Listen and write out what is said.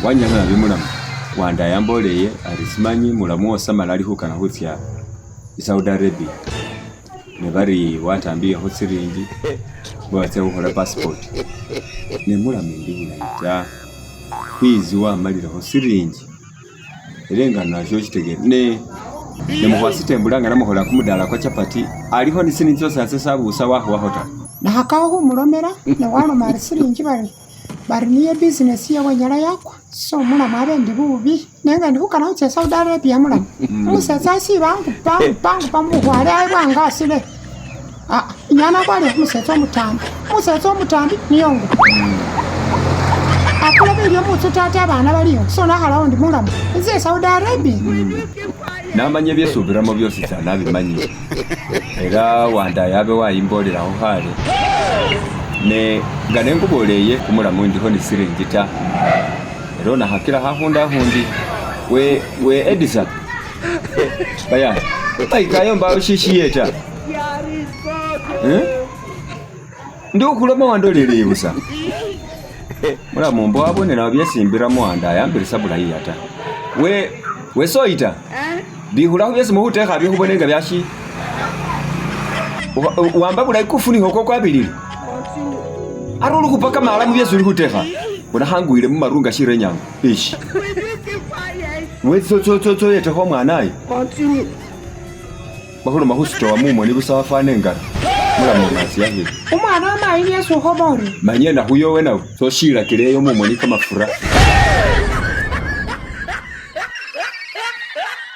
Wanyakha nabi mulamu. Wandaye amboleye ari simanyi mulamu wo samala ali khukana khutsya i Saudi Arabia. Ne bari watambiyekho silingi bwe batsa khukhola passport. Ne mulamu endi bulayi ta, khwizi wamalilekho silingi ela nga nasho oshitegele. Ne ne mukhwasitembula nga namukhola kumudala kwa chapati alikho ni silingi tsosi atsa sabusa wakhuwakho ta. Nakhakakho khumulomela ne waloma ari silingi bari bari niyo ebisinesi yewe inyala yakwa. So mulamu abe ndi bubi nenga ndi khukana khutsa Saudi Arabia mulamu. Umusetsa asiba angupa angupa angupa mubukhwale bwanga asile. Ah, inyala nakwalile khumusetsa omutambi, umusetsa omutambi niye ungupa. Akula bilyo mutsu tata abana baliyo so nakhalawo ndi mulamu inze Saudi Arabia. Namanya byesubiramo byosi tsa nabimanyile. Ela wandaye abe wayimbolelakho khale. Ne nga nenguboleye kumulamu indikho ni silingi ta. Ela onakhakila khakhundu akhundi we we Edisa baya bayikayo mbawo shishiye ta. Eh? Ndi ukhuloma wandoleleye busa. Mulamu mbo wabone nawe byesimbiramo wandaye ambirisa bulayi ata. We we soyita. Bikhulakho byesi mukhutekha bikhubone nga byashi wamba bulayi kufunikho okwo kwabilile. Ari uli khupa kamala mubyesi uli khutekha. Bona khangwile mumaru nga shira inyanga. Ishi. We tso tso tso tso yetekho omwana ayi. Bakhuloma khusitowa mumoni busa wafwana engara. Mulamu nasi yakhile. Umwana wa mayi niye ukhoma ori. Manye nakhuyowe nawe. Soshilakile eyo mumoni kamafura.